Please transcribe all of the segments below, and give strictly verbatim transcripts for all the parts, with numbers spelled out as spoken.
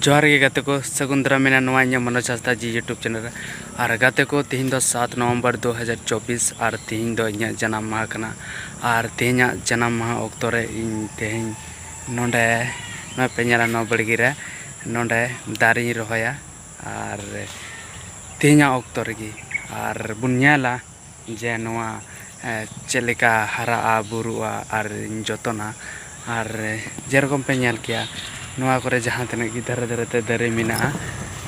ᱡᱚᱦᱟᱨ ᱜᱮ ᱜᱟᱛᱮ ᱠᱚ, ᱥᱟᱹᱜᱩᱱ ᱫᱟᱨᱟᱢ ᱢᱮᱱᱟᱜᱼᱟ ᱱᱚᱣᱟ ᱤᱧᱟᱹᱜ ᱢᱚᱱᱳᱡᱽ ᱦᱟᱸᱥᱫᱟ ᱡᱤ YouTube ᱪᱮᱱᱮᱞ ᱨᱮ᱾ ᱟᱨ ᱜᱟᱛᱮ ᱠᱚ, ᱛᱮᱦᱮᱧ ᱫᱚ ᱥᱟᱛ ᱱᱚᱵᱷᱮᱢᱵᱚᱨ ᱫᱩ ᱦᱟᱡᱟᱨ ᱪᱚᱵᱵᱤᱥ, ᱟᱨ ᱛᱮᱦᱮᱧ ᱫᱚ ᱤᱧᱟᱹᱜ ᱡᱟᱱᱟᱢ ᱢᱟᱦᱟ ᱠᱟᱱᱟ᱾ ᱟᱨ ᱛᱮᱦᱮᱧᱟᱜ ᱡᱟᱱᱟᱢ ᱢᱟᱦᱟ ᱚᱠᱛᱚ ᱨᱮ ᱤᱧ ᱛᱮᱦᱮᱧ ᱱᱚᱰᱮ, ᱱᱚᱣᱟ ᱯᱮ ᱧᱮᱞᱟ, ᱱᱚᱣᱟ ᱵᱟᱲᱜᱮ ᱨᱮ ᱱᱚᱰᱮ ᱫᱟᱨᱮᱧ ᱨᱚᱦᱚᱭᱟ᱾ ᱟᱨ ᱛᱮᱦᱮᱧᱟᱜ ᱚᱠᱛᱚ ᱨᱮᱜᱮ, ᱟᱨ ᱵᱚᱱ ᱧᱮᱞᱟ ᱡᱮ ᱱᱚᱣᱟ, ᱮ, ᱪᱮᱫ ᱞᱮᱠᱟ ᱦᱟᱨᱟᱜᱼᱟ, ᱵᱩᱨᱩᱜᱼᱟ, ᱟᱨ ᱤᱧ ᱡᱚᱛᱚᱱᱟ᱾ ᱟᱨ ᱡᱮᱨᱚᱠᱚᱢ ᱯᱮ ᱧᱮᱞ ᱠᱮᱭᱟ, ᱱᱚᱣᱟ ᱠᱚᱨᱮ ᱡᱟᱦᱟᱸ ᱛᱤᱱᱟᱹᱜ ᱜᱮ ᱫᱷᱟᱨᱮ ᱫᱷᱟᱨᱮ ᱛᱮ ᱫᱟᱨᱮ ᱢᱮᱱᱟᱜᱼᱟ,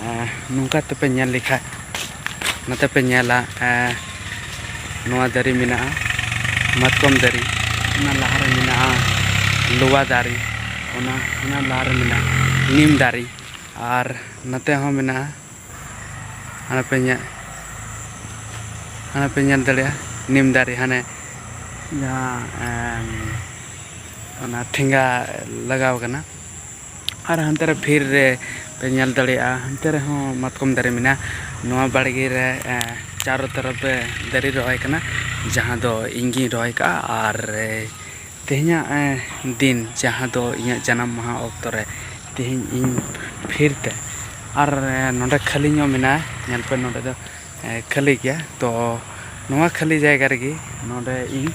ᱮ, ᱱᱚᱝᱠᱟ ᱛᱮᱯᱮ ᱧᱮᱞ ᱞᱮᱠᱷᱟᱡ, ᱱᱚᱛᱮ ᱯᱮ ᱧᱮᱞᱟ, ᱮ, ᱱᱚᱣᱟ ᱫᱟᱨᱮ ᱢᱮᱱᱟᱜᱼᱟ, ᱢᱟᱛᱠᱚᱢ ᱫᱟᱨᱮ, ᱚᱱᱟ ᱞᱟᱦᱟᱨᱮ ᱢᱮᱱᱟᱜᱼᱟ ᱞᱚᱣᱟ ᱫᱟᱨᱮ, ᱚᱱᱟ, ᱚᱱᱟ ᱞᱟᱦᱟᱨᱮ ᱢᱮᱱᱟᱜᱼᱟ ᱱᱤᱢ ᱫᱟᱨᱮ, ᱟᱨ ᱱᱚᱛᱮ ᱦᱚᱸ ᱢᱮᱱᱟᱜᱼᱟ, ᱦᱟᱱᱮ ᱯᱮ ᱧᱮᱞ, ᱦᱟᱱᱮ ᱯᱮ ᱧᱮᱞ ᱫᱟᱲᱮᱭᱟᱜᱼᱟ ᱱᱤᱢ ᱫᱟᱨᱮ, ᱦᱟᱱᱮ ᱡᱟᱦᱟᱸ, ᱮᱢ, ᱚᱱᱟ ᱴᱷᱮᱸᱜᱟ ᱞᱟᱜᱟᱣ ᱠᱟᱱᱟ᱾ ᱟᱨ ᱦᱟᱱᱛᱮ ᱨᱮ ᱯᱷᱤᱨ ᱨᱮ ᱯᱮ ᱧᱮᱞ ᱫᱟᱲᱮᱭᱟᱜᱼᱟ, ᱦᱟᱱᱛᱮ ᱨᱮᱦᱚᱸ ᱢᱟᱛᱠᱚᱢ ᱫᱟᱨᱮ ᱢᱮᱱᱟᱜᱼᱟ᱾ ᱱᱚᱣᱟ ᱵᱟᱲᱜᱮ ᱨᱮ, ᱮ, ᱪᱟᱨᱚ ᱛᱚᱨᱚᱯ ᱫᱟᱨᱮ ᱨᱚᱦᱚᱭ ᱠᱟᱱᱟ, ᱡᱟᱦᱟᱸ ᱫᱚ ᱤᱧ ᱜᱤᱧ ᱨᱚᱦᱚᱭ ᱠᱟᱜᱼᱟ᱾ ᱟᱨ, ᱮ, ᱛᱮᱦᱮᱧᱟᱜ, ᱮ, ᱫᱤᱱ, ᱡᱟᱦᱟᱸ ᱫᱚ ᱤᱧᱟᱹᱜ ᱡᱟᱱᱟᱢ ᱢᱟᱦᱟ ᱚᱠᱛᱚ ᱨᱮ ᱛᱮᱦᱮᱧ ᱤᱧ ᱯᱷᱤᱨ ᱛᱮ, ᱟᱨ, ᱮ, ᱱᱚᱰᱮ ᱠᱷᱟᱹᱞᱤ ᱧᱚᱜ ᱢᱮᱱᱟᱜᱼᱟ, ᱧᱮᱞ ᱯᱮ ᱱᱚᱰᱮ ᱫᱚ, ᱮ, ᱠᱷᱟᱹᱞᱤ ᱜᱮᱭᱟ᱾ ᱛᱚ ᱱᱚᱣᱟ ᱠᱷᱟᱹᱞᱤ ᱡᱟᱭᱜᱟ ᱨᱮᱜᱮ ᱱᱚᱰᱮ ᱤᱧ,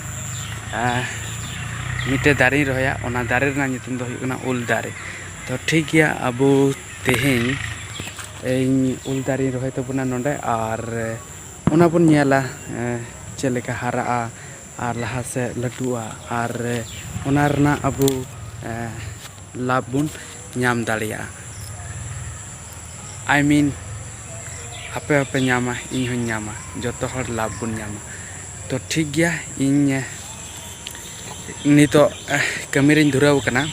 ᱮ, ᱢᱤᱫᱴᱮᱡ ᱫᱟᱨᱮᱧ ᱨᱚᱦᱚᱭᱟ᱾ ᱚᱱᱟ ᱫᱟᱨᱮ ᱨᱮᱱᱟᱜ ᱧᱩᱛᱩᱢ ᱫᱚ ᱦᱩᱭᱩᱜ ᱠᱟᱱᱟ ᱩᱞ ᱫᱟᱨᱮ᱾ ᱛᱚ ᱴᱷᱤᱠ ᱜᱮᱭᱟ, ᱟᱵᱚ ᱛᱮᱦᱮᱧ ᱤᱧ ᱩᱞ ᱫᱟᱨᱮᱧ ᱨᱚᱦᱚᱭ ᱛᱟᱵᱚᱱᱟ ᱱᱚᱰᱮ, ᱟᱨ ᱚᱱᱟ ᱵᱚᱱ ᱧᱮᱞᱟ, ᱮ, ᱪᱮᱫ ᱞᱮᱠᱟ ᱦᱟᱨᱟᱜᱼᱟ ᱟᱨ ᱞᱟᱦᱟ ᱥᱮᱫ ᱞᱟᱹᱴᱩᱜᱼᱟ, ᱟᱨ ᱚᱱᱟ ᱨᱮᱱᱟᱜ ᱟᱵᱚ, ᱮ, ᱞᱟᱵᱷ ᱵᱚᱱ ᱧᱟᱢ ᱫᱟᱲᱮᱭᱟᱜᱼᱟ᱾ I mean, ᱟᱯᱮ ᱦᱚᱸᱯᱮ ᱧᱟᱢᱟ, ᱤᱧ ᱦᱚᱸᱧ ᱧᱟᱢᱟ, ᱡᱚᱛᱚ ᱦᱚᱲ ᱞᱟᱵᱷ ᱵᱚᱱ ᱧᱟᱢᱟ᱾ ᱛᱚ ᱴᱷᱤᱠ ᱜᱮᱭᱟ, ᱤᱧ, ᱮ, ᱱᱤᱛᱚᱜ, ᱮ, ᱠᱟᱹᱢᱤ ᱨᱤᱧ ᱫᱷᱩᱨᱟᱹᱣ ᱠᱟᱱᱟ᱾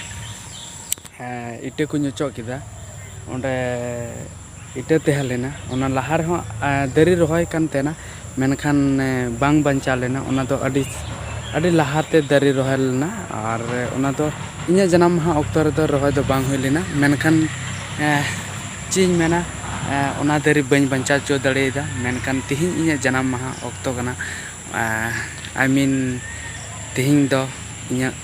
ᱦᱮᱸ, ᱤᱴᱟᱹ ᱠᱚᱧ ᱚᱪᱚᱜ ᱠᱮᱫᱟ᱾ ᱚᱸᱰᱮ ᱤᱴᱟᱹ ᱛᱟᱦᱮᱸ ᱞᱮᱱᱟ, ᱚᱱᱟ ᱞᱟᱦᱟ ᱨᱮᱦᱚᱸ, ᱮ, ᱫᱟᱨᱮ ᱨᱚᱦᱚᱭ ᱠᱟᱱ ᱛᱟᱦᱮᱱᱟ, ᱢᱮᱱᱠᱷᱟᱱ, ᱮ, ᱵᱟᱝ ᱵᱟᱧᱪᱟᱣ ᱞᱮᱱᱟ᱾ ᱚᱱᱟ ᱫᱚ ᱟᱹᱰᱤ, ᱟᱹᱰᱤ ᱞᱟᱦᱟᱛᱮ ᱫᱟᱨᱮ ᱨᱚᱦᱚᱭ ᱞᱮᱱᱟ, ᱟᱨ ᱚᱱᱟ ᱫᱚ ᱤᱧᱟᱹᱜ ᱡᱟᱱᱟᱢ ᱢᱟᱦᱟ ᱚᱠᱛᱚ ᱨᱮᱫᱚ ᱨᱚᱦᱚᱭ ᱫᱚ ᱵᱟᱝ ᱦᱩᱭ ᱞᱮᱱᱟ᱾ ᱢᱮᱱᱠᱷᱟᱱ, ᱮ, ᱪᱮᱫ ᱤᱧ ᱢᱮᱱᱟ, ᱮ, ᱚᱱᱟ ᱫᱟᱨᱮ ᱵᱟᱹᱧ ᱵᱟᱧᱪᱟᱣ ᱦᱚᱪᱚ ᱫᱟᱲᱮᱭᱟᱫᱟ᱾ ᱢᱮᱱᱠᱷᱟᱱ ᱛᱮᱦᱮᱧ ᱤᱧᱟᱹᱜ ᱡᱟᱱᱟᱢ ᱢᱟᱦᱟ ᱚᱠᱛᱚ ᱠᱟᱱᱟ, ᱮ, I mean, ᱛᱮᱦᱮᱧ ᱫᱚ ᱤᱧᱟᱹᱜ,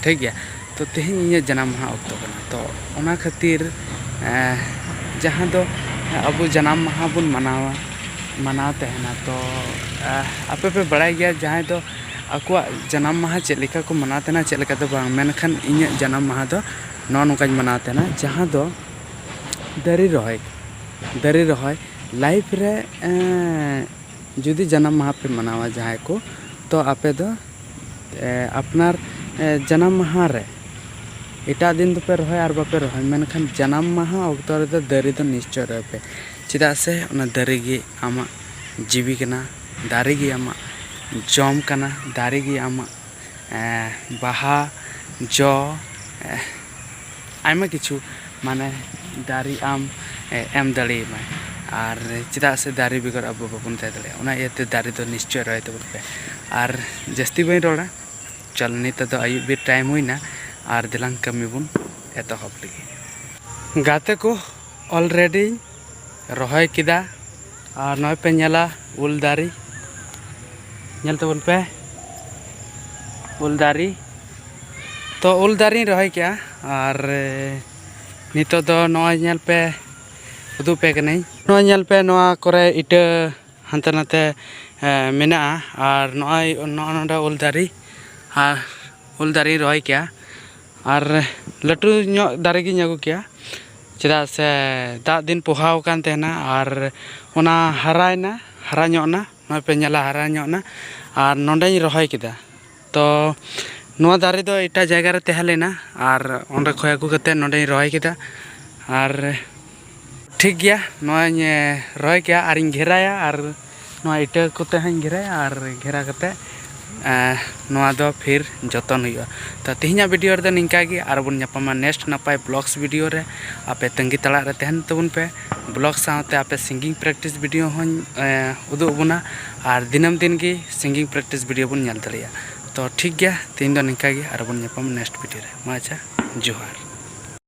ᱴᱷᱤᱠ ᱜᱮᱭᱟ᱾ ᱛᱚ ᱛᱮᱦᱮᱧ ᱤᱧᱟᱹᱜ ᱡᱟᱱᱟᱢ ᱢᱟᱦᱟ ᱚᱠᱛᱚ ᱠᱟᱱᱟ᱾ ᱛᱚ ᱚᱱᱟ ᱠᱷᱟᱹᱛᱤᱨ, ᱮᱸ, ᱡᱟᱦᱟᱸ ᱫᱚ ᱟᱵᱚ ᱡᱟᱱᱟᱢ ᱢᱟᱦᱟ ᱵᱚᱱ ᱢᱟᱱᱟᱣᱟ, ᱢᱟᱱᱟᱣ ᱛᱟᱦᱮᱱᱟ᱾ ᱛᱚ, ᱮᱸ, ᱟᱯᱮ ᱯᱮ ᱵᱟᱲᱟᱭ ᱜᱮᱭᱟ ᱡᱟᱦᱟᱸᱭ ᱫᱚ ᱟᱠᱚᱣᱟᱜ ᱡᱟᱱᱟᱢ ᱢᱟᱦᱟ ᱪᱮᱫ ᱞᱮᱠᱟ ᱠᱚ ᱢᱟᱱᱟᱣ ᱛᱟᱦᱮᱱᱟ, ᱪᱮᱫ ᱞᱮᱠᱟ ᱫᱚ ᱵᱟᱝ᱾ ᱢᱮᱱᱠᱷᱟᱱ ᱤᱧᱟᱹᱜ ᱡᱟᱱᱟᱢ ᱢᱟᱦᱟ ᱫᱚ ᱱᱚᱜᱼᱚ ᱱᱚᱝᱠᱟᱧ ᱢᱟᱱᱟᱣ ᱛᱟᱦᱮᱱᱟ, ᱡᱟᱦᱟᱸ ᱫᱚ ᱫᱟᱨᱮ ᱨᱚᱦᱚᱭ, ᱫᱟᱨᱮ ᱨᱚᱦᱚᱭ᱾ ᱞᱟᱭᱤᱯᱷ ᱨᱮ, ᱮᱸ, ᱡᱩᱫᱤ ᱡᱟᱱᱟᱢ ᱢᱟᱦᱟ ᱯᱮ ᱢᱟᱱᱟᱣᱟ ᱡᱟᱦᱟᱸᱭ ᱠᱚ, ᱛᱚ ᱟᱯᱮ ᱫᱚ, ᱮ, ᱟᱯᱱᱟᱨ, ᱮ, ᱡᱟᱱᱟᱢ ᱢᱟᱦᱟ ᱨᱮ ᱮᱴᱟᱜ ᱫᱤᱱ ᱫᱚᱯᱮ ᱨᱚᱦᱚᱭ ᱟᱨ ᱵᱟᱯᱮ ᱨᱚᱦᱚᱭ, ᱢᱮᱱᱠᱷᱟᱱ ᱡᱟᱱᱟᱢ ᱢᱟᱦᱟ ᱚᱠᱛᱚ ᱨᱮᱫᱚ ᱫᱟᱨᱮ ᱫᱚ ᱱᱤᱥᱪᱚᱭ ᱨᱚᱦᱚᱭ ᱯᱮ᱾ ᱪᱮᱫᱟᱜ ᱥᱮ ᱚᱱᱟ ᱫᱟᱨᱮ ᱜᱮ ᱟᱢᱟᱜ ᱡᱤᱣᱤ ᱠᱟᱱᱟ, ᱫᱟᱨᱮ ᱜᱮ ᱟᱢᱟᱜ ᱡᱚᱢ ᱠᱟᱱᱟ, ᱫᱟᱨᱮ ᱜᱮ ᱟᱢᱟᱜ, ᱮ, ᱵᱟᱦᱟ, ᱡᱚ, ᱮ, ᱟᱭᱢᱟ ᱠᱤᱪᱷᱩ, ᱢᱟᱱᱮ, ᱫᱟᱨᱮ ᱟᱢ, ᱮ, ᱮᱢ ᱫᱟᱲᱮᱭᱟᱢᱟᱭ᱾ ᱟᱨ ᱪᱮᱫᱟᱜ ᱥᱮ ᱫᱟᱨᱮ ᱵᱮᱜᱚᱨ ᱟᱵᱚ ᱵᱟᱵᱚᱱ ᱛᱟᱦᱮᱸ ᱫᱟᱲᱮᱭᱟᱜᱼᱟ᱾ ᱚᱱᱟ ᱤᱭᱟᱹᱛᱮ ᱫᱟᱨᱮ ᱫᱚ ᱱᱤᱥᱪᱚᱭ ᱨᱚᱦᱚᱭ ᱛᱟᱵᱚᱱ ᱯᱮ᱾ ᱟᱨ ᱡᱟᱹᱥᱛᱤ ᱵᱟᱹᱧ ᱨᱚᱲᱟ, ᱪᱚᱞ, ᱱᱤᱛᱚᱜ ᱫᱚ ᱟᱹᱭᱩᱵ ᱵᱮᱨ ᱴᱟᱭᱤᱢ ᱦᱩᱭᱱᱟ ᱟᱨ ᱫᱮᱞᱟᱝ ᱠᱟᱹᱢᱤ ᱵᱚᱱ ᱮᱛᱚᱦᱚᱵ ᱞᱮᱜᱮ᱾ ᱜᱟᱛᱮ ᱠᱚ, ᱚᱞᱨᱮᱰᱤᱧ ᱨᱚᱦᱚᱭ ᱠᱮᱫᱟ᱾ ᱟᱨ ᱱᱚᱜᱼᱚᱭ ᱯᱮ ᱧᱮᱞᱟ ᱩᱞ ᱫᱟᱨᱮ, ᱧᱮᱞ ᱛᱟᱵᱚᱱ ᱯᱮ ᱩᱞ ᱫᱟᱨᱮ᱾ ᱛᱚ ᱩᱞ ᱫᱟᱨᱮᱧ ᱨᱚᱦᱚᱭ ᱠᱮᱜᱼᱟ᱾ ᱟᱨ, ᱮ, ᱱᱤᱛᱚᱜ ᱫᱚ ᱱᱚᱜᱼᱚᱭ ᱧᱮᱞ ᱯᱮ, ᱩᱫᱩᱜ ᱯᱮ ᱠᱟᱹᱱᱟᱹᱧ᱾ ᱱᱚᱜᱼᱚᱭ ᱧᱮᱞ ᱯᱮ, ᱱᱚᱣᱟ ᱠᱚᱨᱮ ᱤᱴᱟᱹ ᱦᱟᱱᱛᱮ ᱱᱟᱛᱮ, ᱮ, ᱢᱮᱱᱟᱜᱼᱟ᱾ ᱟᱨ ᱱᱚᱜᱼᱚᱭ ᱱᱚᱜᱼᱚ ᱱᱚᱰᱮ ᱩᱞ ᱫᱟᱨᱮ, ᱟᱨ ᱩᱞ ᱫᱟᱨᱮᱧ ᱨᱚᱦᱚᱭ ᱠᱮᱜᱼᱟ᱾ ᱟᱨ ᱞᱟᱹᱴᱩ ᱧᱚᱜ ᱫᱟᱨᱮ ᱜᱤᱧ ᱟᱹᱜᱩ ᱠᱮᱜᱼᱟ, ᱪᱮᱫᱟᱜ ᱥᱮ ᱫᱟᱜ ᱫᱤᱱ ᱯᱚᱦᱟᱣ ᱟᱠᱟᱱ ᱛᱟᱦᱮᱱᱟ᱾ ᱟᱨ ᱚᱱᱟ ᱦᱟᱨᱟᱭᱮᱱᱟ, ᱦᱟᱨᱟ ᱧᱚᱜ ᱮᱱᱟ, ᱱᱚᱜᱼᱚᱭ ᱯᱮ ᱧᱮᱞᱟ, ᱦᱟᱨᱟ ᱧᱚᱜ ᱮᱱᱟ᱾ ᱟᱨ ᱱᱚᱰᱮᱧ ᱨᱚᱦᱚᱭ ᱠᱮᱫᱟ᱾ ᱛᱚ ᱱᱚᱣᱟ ᱫᱟᱨᱮ ᱫᱚ ᱮᱴᱟᱜ ᱡᱟᱭᱜᱟ ᱨᱮ ᱛᱟᱦᱮᱸ ᱞᱮᱱᱟ, ᱟᱨ ᱚᱸᱰᱮ ᱠᱷᱚᱱ ᱟᱹᱜᱩ ᱠᱟᱛᱮᱫ ᱱᱚᱰᱮᱧ ᱨᱚᱦᱚᱭ ᱠᱮᱫᱟ᱾ ᱟᱨ ᱴᱷᱤᱠ ᱜᱮᱭᱟ, ᱱᱚᱣᱟᱧ, ᱮ, ᱨᱚᱦᱚᱭ ᱠᱮᱜᱼᱟ ᱟᱨᱤᱧ ᱜᱷᱮᱨᱟᱭᱟ, ᱟᱨ ᱱᱚᱣᱟ ᱤᱴᱟᱹ ᱠᱚᱛᱮ ᱦᱚᱸᱧ ᱜᱷᱮᱨᱟᱭᱟ, ᱟᱨ ᱜᱷᱮᱨᱟ ᱠᱟᱛᱮᱫ, ᱮ, ᱱᱚᱣᱟ ᱫᱚ ᱯᱷᱤᱨ ᱡᱚᱛᱚᱱ ᱦᱩᱭᱩᱜᱼᱟ᱾ ᱛᱚ ᱛᱮᱦᱮᱧᱟᱜ ᱵᱷᱤᱰᱤᱭᱳ ᱨᱮᱫᱚ ᱱᱤᱝᱠᱟ ᱜᱮ, ᱟᱨ ᱵᱚᱱ ᱧᱟᱯᱟᱢᱟ ᱱᱮᱠᱥᱴ ᱱᱟᱯᱟᱭ ᱵᱞᱚᱜᱥ ᱵᱷᱤᱰᱤᱭᱳ ᱨᱮ᱾ ᱟᱯᱮ ᱛᱟᱺᱜᱤ ᱛᱟᱲᱟᱜ ᱨᱮ ᱛᱟᱦᱮᱱ ᱛᱟᱵᱚᱱ ᱯᱮ᱾ ᱵᱞᱚᱜ ᱥᱟᱶᱛᱮ ᱟᱯᱮ ᱥᱤᱝᱜᱤᱝ ᱯᱨᱮᱠᱴᱤᱥ ᱵᱷᱤᱰᱤᱭᱳ ᱦᱚᱸᱧ, ᱮ, ᱩᱫᱩᱜ ᱟᱵᱚᱱᱟ, ᱟᱨ ᱫᱤᱱᱟᱹᱢ ᱫᱤᱱ ᱜᱮ ᱥᱤᱝᱜᱤᱝ ᱯᱨᱮᱠᱴᱤᱥ ᱵᱷᱤᱰᱤᱭᱳ ᱵᱚᱱ ᱧᱮᱞ ᱫᱟᱲᱮᱭᱟᱜᱼᱟ᱾ ᱛᱚ ᱴᱷᱤᱠ ᱜᱮᱭᱟ, ᱛᱮᱦᱮᱧ ᱫᱚ ᱱᱤᱝᱠᱟ ᱜᱮ, ᱟᱨ ᱵᱚᱱ ᱧᱟᱯᱟᱢᱟ ᱱᱮᱠᱥᱴ ᱵᱷᱤᱰᱤᱭᱳ ᱨᱮ᱾ ᱢᱟ ᱟᱪᱪᱷᱟ, ᱡᱚᱦᱟᱨ᱾